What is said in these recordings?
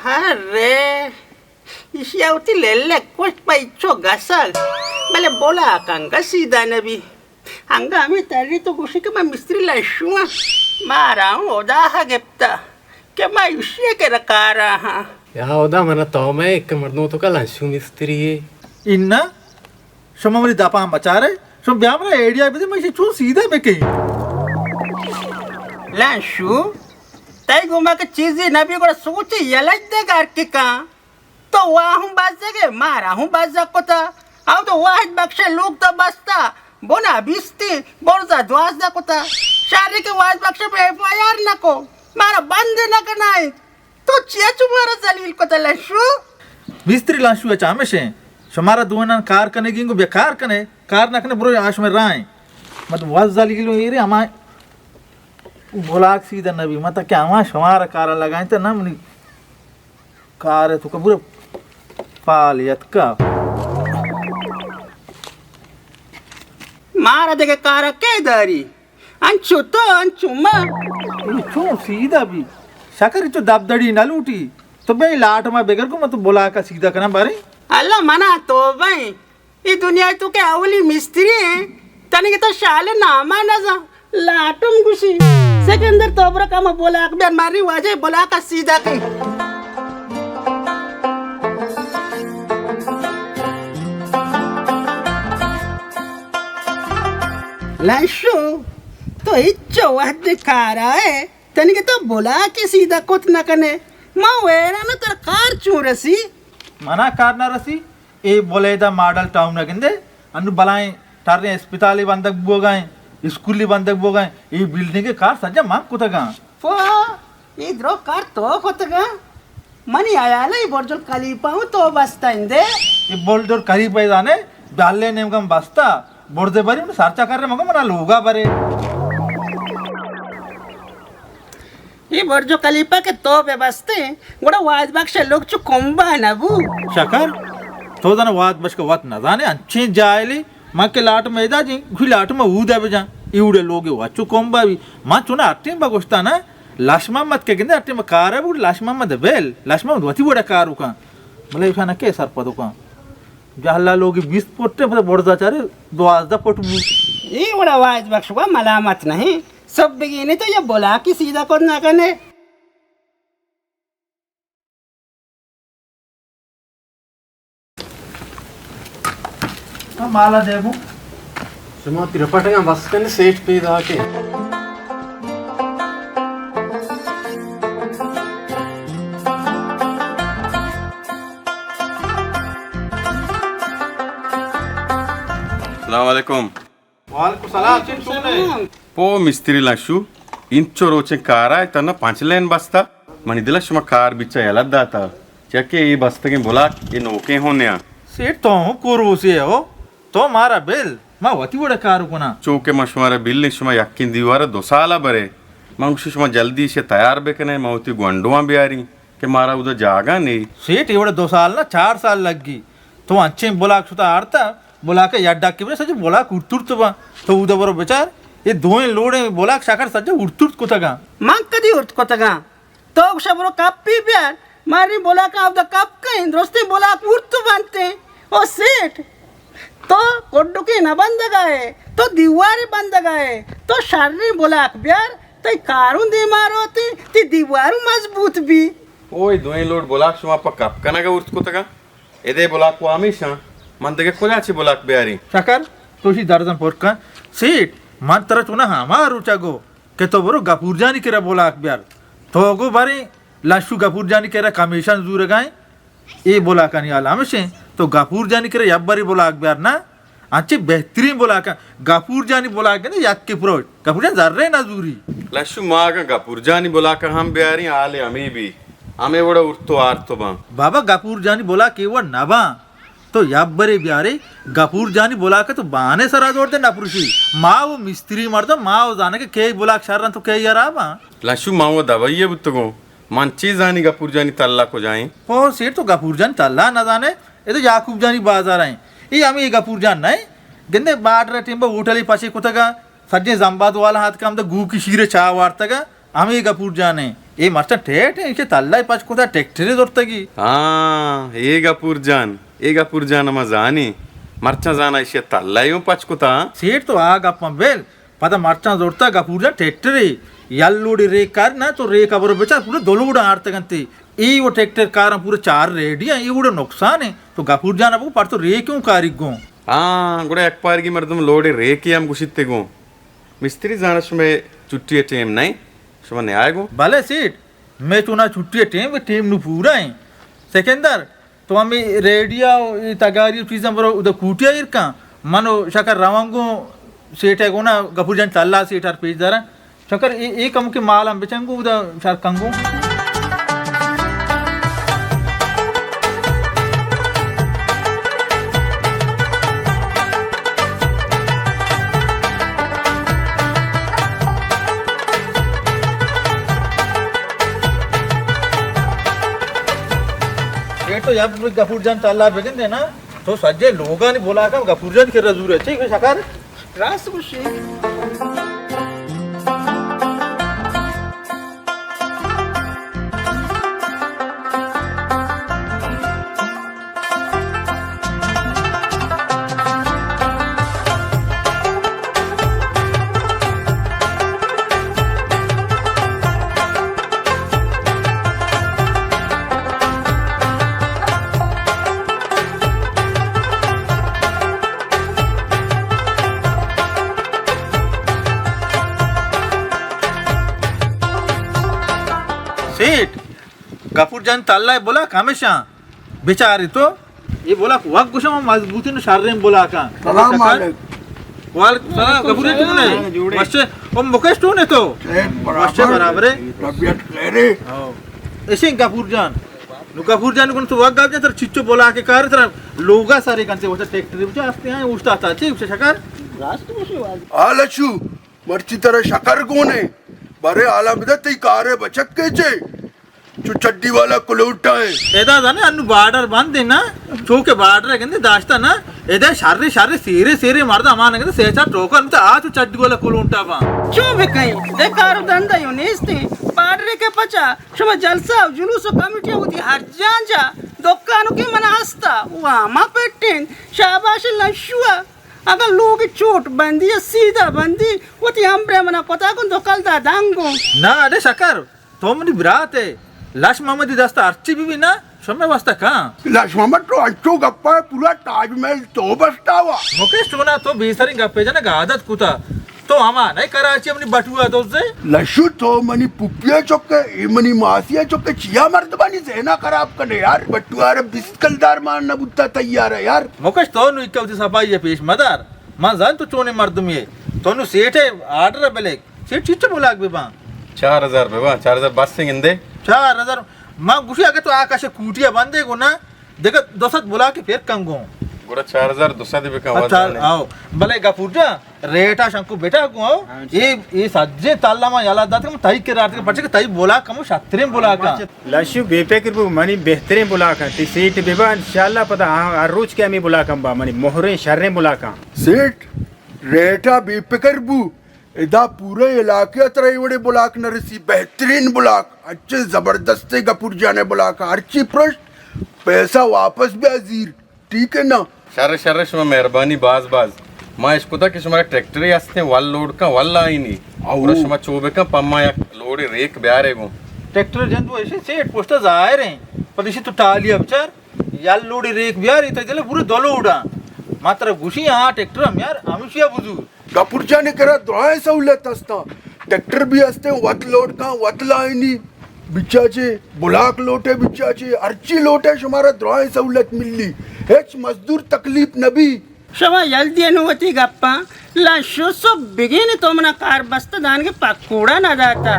ارے، ایشی ءَ وتی للہ کشت پہ ہچو گسگ، بلے بلاک انگت سیدھا نہ بی۔ انگا ہمے تری تو گوشی کہ من مستری لشو آں، مارا ہوں ہدا ءَ گپتا کہ ما ایشی ءِ کرا کارا ہاں۔ یا ہدا، منا تو مئے کہ مردم تو کا لشو مستری ہے۔ اناں، شما منی دپاں بچارے، شما بیا منا ایڈیا بدے، من ایشی چون سیدھا بکئی۔ لشو، تئی گوما کہ چیزے نبی گڑا سوچے یلج دے گار کہ کن۔ تو وا ہوں بزگ ئے، مارا ہوں بزگ کتا۔ او تو واحد بخش لوگ تو بستا، بنا بیستی، برزا دوازدہ کتا۔ شاری کہ واحد بخش پہ ایف آئی آر نہ کو، مارا بند نہ کنائیں۔ تو چیا چو مارا ذلیل کتا لشو؟ مستری لشو اچ ہمشیں۔ شمارا دوئینان کار کنگی گو بیا کار کنے، کار نہ کنے برو آ شمے راہیں۔ مت وز ذلیل ایرے ہما بلاک سیدھا نبی، مت کہ ہما شمارا کارا لگائیں تو نہ منی کار تو کبور پال یتکا۔ مارا دگہ کارا کئے داری؟ انچو تو، انچو ما۔ اے چون سیدھا بی؟ شکر چو دبدڑی نہ لوٹی۔ تو بے لاٹ ما بگر کو، من تو بلاکا سیدھا کناں بارے۔ اللہ منا توبہ ایں۔ اے دنیا تو کہ اولی مستری ایں، تنی کہ تو شال ناما نہ زان، لاٹم گوشی۔ سکندر تو برو کم بلاک بیار، ماری واجہ بلاکا سیدھا کن۔ لشو، تو ہچو وہد کارا ئے، تنی کہ تو بلاکے سیدھا کت نہ کنے۔ ما ویران تر کار چون رسی؟ منا کار نہ رسی؟ اے بلیدہ ماڈل ٹاؤن ءَ گندے، انو بلائیں ٹریں اسپتالے بندگ بوگا ایں، اسکولے بندگ بوگا ایں، اے بلڈنگ ءِ کار سجا من کتگاں۔ پو، اے درو کار تو کتگاں؟ منی ہیال ءَ اے برج الخلیفہ ہوں تو بستہ اندے۔ اے برج الخلیفہ ءَ زانے، ڈالے نیمگم بستہ، برزے بری من سرچا کرے مگو منا لوگا برے۔ اے برج خلیفہ کہ تو بہ بستیں، گڑا واحد بخش ءِ لوگ چو کمبا نہ بو۔ شکر، تو زاناں واحد بخش کہ وت نہ زانے، انچیں جاہلے، من کہ لاٹ ما ادا جیں، گوشی لاٹ ما اودا بجاں، اے وڑے لوگے وت چو کمبا بی۔ من چونا ہر ٹیم با گوشتا نا، لش محمد کہ گندے ہر ٹیم کارا بوڑ، لش محمد بیل، لش محمد وتی وڑا کارو کن۔ بلے ایشانا کہ سرپدو کن؟ جہلا لوگی بیست فٹ، پدا برزا چارے دوازدہ فٹ بو۔ اے وڑا واحد بخش وا ملامت نہیں۔ سب بگینے تو یا بلاکے سیدھا کت نہ کنے۔ مالا دیبو۔ شما ترپٹگاں بس کن، سیٹ پیدا کے۔ السلام علیکم۔ وعلیکم السلام، چے چون ئے؟ پو مستری لشو، انچو روچیں کارا ات، تنا پنچ لین بستا۔ منی دل ءَ شما کار بچا یلہ داتا، چیا کہ اے بستگیں بلاک اے نوکیں ہوں نیاں۔ سیٹھ تو ہوں کوروسے ہو، تو مارا بل، ما وتی وڑا کار کناں۔ چو کہ ما شمارا بلیں، شما یکیں دیوارا دو سالا برے۔ من گوشی شما جلدی ایشی تیار بکنے، ما وتی گونڈواں بیاریں۔ کہ مارا اودا جاگہ نے۔ سیٹ، اے وڑا دو سال نہ، چار سال لگی۔ تو انچیں بلاک شتا آرتا، بلاک یک ڈکے بہ سجے بلاک ارترت با۔ تو اودا برو بچار، اے دوئیں لوڑیں بلاک شکر سجے ارترت کتگاں۔ من کدی ارت کتگاں؟ تو گوشا برو کپی بیار، ماریں بلاک اودا کپ کئیں، درستیں بلاک ارت بنتیں۔ او سیٹ، تو کڈکے نہ بندگا ئے، تو دیوارے بندگا ئے، تو شریں بلاک بیار، تئی کاروں دیما روتیں، تئی دیواروں مضبوط بی۔ اوئے دوئیں لوڑ بلاک شما پہ کپ کنگا ارت کتگاں؟ ادے بلاک و ہمیشاں، من دگہ کجا چہ بلاک بیاریں؟ شکر، تو اشی درزاں پر کن۔ سیٹ، من ترا چوناہا ہما روچا گو کہ تو برو گپور جانی کرا بلاک بیار۔ تو گو بریں لشو گپور جانی کرا کمیشن زورگائیں۔ اے بلاکانی حال ہمشیں، تو گپور جانی کرا یبری بلاک بیار نا۔ انچیں بہترین بلاک، گپور جانی بلاک گندے یکے پروش۔ گپور جان زرے نہ زوری۔ لشو ما اگاں گپور جانی بلاک ہم بیاریں، حال ہمے بی۔ ہمے وڑا ارتو آرتو باں۔ بابا گپور جانی بلاک اے وڑ نہ باں۔ تو یبرے بیارے، گپور جانی بلاک تو بانے سرا دور دے نہ پروشی۔ ما و مستری مردم، ما و زانے کہ کئی بلاک شر انت و کئی حراب انت۔ لشو ما و دبئی بوتگوں۔ من چی زانی گپور جانی تلہ کجائیں؟ او سیٹ، تو گپور جانی تلہ نہ زانے؟ اے تو یعقوب جانی بازار ایں۔ اے ہمے گپور جان نہ ایں؟ گندے بارڈر ٹیم با ہوٹل پچے کتگا، سجیں زمباد والا ہاتھ کم دا گوکی شیر چاہ وارتگا۔ ہمے گپور جان ایں، اے مرچاں ٹیٹ ایں، ایشی تلہ پچ کتا ٹریکٹرے زرتگی۔ ہاں، اے گپور جان، اے گپور جان ما زانی۔ مرچاں زانا ایشی تلہ اوں پچ کتا۔ سیٹ تو آ گپاں بل، پدا مرچاں زرتا گپور جان ٹریکٹرے۔ یل لوڑے ریک کار نہ تو ریک ابرو بچار پورا دو لوڑ آرتگنتے۔ اے و ٹریکٹر کاراں پورا چار ریڈی ایں، اے وڑا نقصان ایں۔ تو گپور جان ابو پر تو ریک اوں کاری گوں۔ ہاں، گڑا یک پارگی مردم لوڑے ریک ہم گشیتے گوں۔ مستری زانت شمئے چھٹی ء ٹیم نہ انت؟ شما نیائے گوں؟ بلے سیٹھ، مئے چوناہا چھٹی ء ٹیم، ٹیم نوں پورا انت۔ سکندر، تو ہمے ریڈیا و اے تگاری و چیزاں برو ادا کوٹیا ایر کن، من و شکر رواں گوں سیٹھ ء گونا گپور جان تلہ سیٹھ ء پیش داراں۔ شکر اے، اے کمکے مال ہم بچن گوں ادا شر کن گوں۔ اے تو یک گپور جان تلہ بگندے نا، تو سجے لوگانی بلاکاں گپور جان کرا زورے، چی کہ شکر؟ راست گوشی۔ سیٹھ، گپور جان تلہ ء بلاک ہمیشاں بچاری تو۔ اے بلاک وک گوشاں من مضبوطیں و شریں بلاکاں۔ سلام علیکم۔ وعلیکم سلام، گپور جان چون ئے؟ جوڑے۔ وشے، او مکیش چون ئے تو؟ خیر، برابر۔ وشے، برابر ئے؟ طبیعت خیر ئے؟ ہاں۔ اشیں گپور جان۔ نو گپور جان گون تو وک گپ جان تر چچو بلاک کار تر لوگا سارے کنتے وتا ٹریکٹر بچا ہستے ہیں اوشتا تا چی بچا شکر؟ راست گوشے واجہ۔ آ لچو، مرچی ترا شکر گون ئے۔ بارے حالا بدہ تئی کارے بچکے چے؟ چو چڈی والا کلوٹا ئے۔ ادا زانے انو بارڈر بند ئے نا، چو کہ بارڈر گندے داشتا نا، ادا شرے شرے سیرے سیرے مرد امان گندے سے چار ٹوکر متا آ چو چڈی والا کلوٹا با۔ چو بکئیں، دے کار و دندہ یو نیستیں، بارڈر کے پچا شما جلسہ و جلوس و کمیٹی وتی ہر جان جا دکانو کے منا ہستا، و ہما پٹین، شاباش لشوا۔ اگاں لوگ چوٹ بندی یا سیدھا بندی، وتی ہمبرے منا کتا کن دو کلدار دنگو۔ نا اڑے شکر، تو منی برات ئے، لش محمدی دست ہرچی بی بی نا، شمے واسطہ کاں۔ لش محمد تو انچو گپا ئے، پورا تاج محل تو بستا وا۔ مکیش چونا تو بے سریں گپے جنگ عادت کتا۔ تو ہما نئے کراچی منی بٹوا دوزے؟ لشو تو منی پپیا چکے، اے منی ماسیا چکے، چیا مردمانی ذہنا خراب کنے یار، بٹوا را بیست کلدار مان نہ بوتا تیار ہے یار۔ مکیش تو نو اکا وتی صفائی پیش مدار۔ من زان تو چونیں مردمے ئے۔ تو نو سیٹھ ئے آرڈر بلے۔ سیٹھ چیچو بلاک بہ باں؟ چار ہزار بہ باں، چار ہزار بس گندے۔ چار ہزار؟ من گوشی اگہ تو آکاش کوٹی ء بندے گو نا، دگہ دو سد بلاک پھر کن گوں۔ گڑا چار ہزار دو سد بکن، اچھا، وزانے۔ آؤ۔ بلے گپور جان، ریٹا شنکو بیٹا گوں، ہاں، اے، اے سجیں تالا ما یلا دات کہ تئی کرا آرت، پرچہ کہ تئی بلاک ہمو شتریں بلاک آں۔ لشو بے فکر بو، منی بہتریں بلاک آں۔ تئی سیٹ ببا، انشاءاللہ پدا ہر روچ کہ ہمے بلاک ہم با، منی مہریں شریں بلاک آں۔ سیٹ، ریٹا بے فکر بو، ادا پورے علاقے ء ترا اے وڑیں بلاک نہ رسی، بہترین بلاک، اچھے زبردستیں گپور جان ء بلاک، ہرچی پرشت پیسہ واپس بیا زیر، ٹھیک ہے نا؟ شر شر، شما مہربانی باز باز۔ ما اشکتا کہ شمارا ٹریکٹرے ہستیں، ول لوڈ کن، ول آئینی۔ او۔ گڑا شما چو بکن، پما یک لوڈے ریک بیارے گوں۔ ٹریکٹر جند و ایشی سیٹ پشتا ظاہر ہیں، پد ایشی تو ٹالی ء بچار، یل لوڈے ریک بیار، اے تئی دل ء پورے دو لوڈ آں۔ ما ترا گوشی، ہاں ٹریکٹر ہم یار ہمیشی ء بزور۔ گپور جان ء کرا درائیں سہولت ہستاں۔ ٹریکٹر بھی ہستیں، وت لوڈ کاں، وت لائنی، بچا چے بلاک لوٹے، بچا چے ہرچی لوٹے، شمارا درائیں سہولت ملی، ہچ مزدور تکلیف نہ بی۔ شما یل دین وتی گپاں، لشو سب بگین تو منا کار بستہ دانگے پکوڑا نہ داتا۔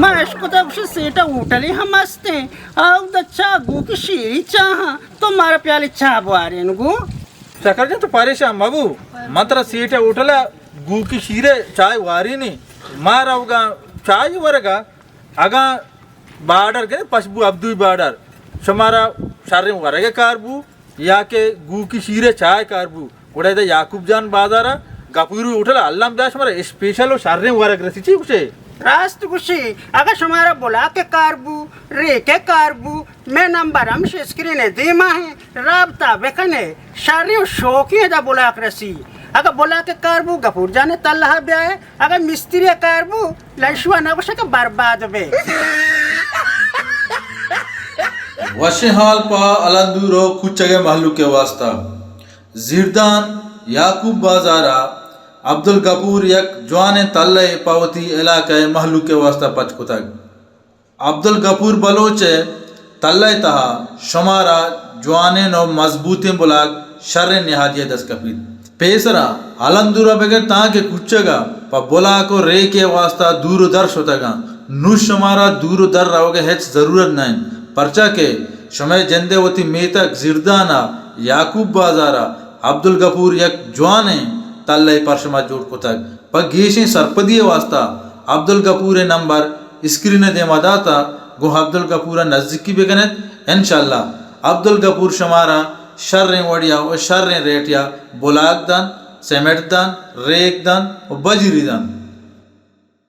ما اشکتا گوشی سیٹا ہوٹلے ہم ہستیں، آؤ دا چاہ گوکی شیری چاہاں، تو مارا پیالے چاہ بوارین گو۔ چکر جان، تو پریشان مبو، من ترا سیٹھ ء ہوٹل ء گوکی شیر ء چائے وارینی۔ ما روگاں چائے ورگا، اگاں بارڈر گنے پش بو، عبدوی بارڈر، شمارا شریں ورگ ء کار بو یا کہ گوکی شیر ء چائے کار بو، گڑا ادا یعقوب جان بازار ء گپوری ہوٹل ء الم بیا، شمارا اسپیشل و شریں ورگ رسی۔ چی گوشے؟ راست گوشی، اگاں شمارا بلاک ء کار بو، ریک ء کار بو، مئے نمبر ہمش اسکرین ء دیما ہیں، رابطہ بکنے۔ شریں و شوقیں ادا بلاک رسی۔ اگاں بلاک ء کار بو، گپور جان ء تلہ ء بیائے، اگاں مستری ء کار بو، لشوا نہ گوشے کہ برباد بے۔ وشیں حال پہ الندور و کوچگ ء مہلوک ء واسطہ۔ زیردان یعقوب بازار ء عبدالغفور یک جوانیں تلہ ء پہ وتی علاقہ ء مہلوک ء واسطہ پچ کتگ۔ عبدالغفور بلوچ ء تلہ ء تہا شمارا جوانیں و مضبوطیں بلاک شریں نہادی ء دست کپیت۔ پیسرا الندور ء بگر تاں کہ کوچگ ء پہ بلاک و ریک ء واسطہ دور و در شتگاں، نوں شمارا دور و در روگ ء ہچ ضرورت نہ انت، پرچا کہ شمئے جند ء وتی میتگ زیردان ء یعقوب بازار ء عبدالغفور یک جوانیں تلہ ء پر شما جوڑ کتگ۔ پہ گیشیں سرپدی ء واستا عبدالغفور ء نمبر اسکرین ء دیما داتا، گوں عبدالغفور ء نزیکی بکن ات۔ انشاءاللہ عبدالغفور شمارا شریں وڑیا و شریں ریٹیا بلاک دنت، سیمنٹ دنت، ریک دنت و بجیری دنت۔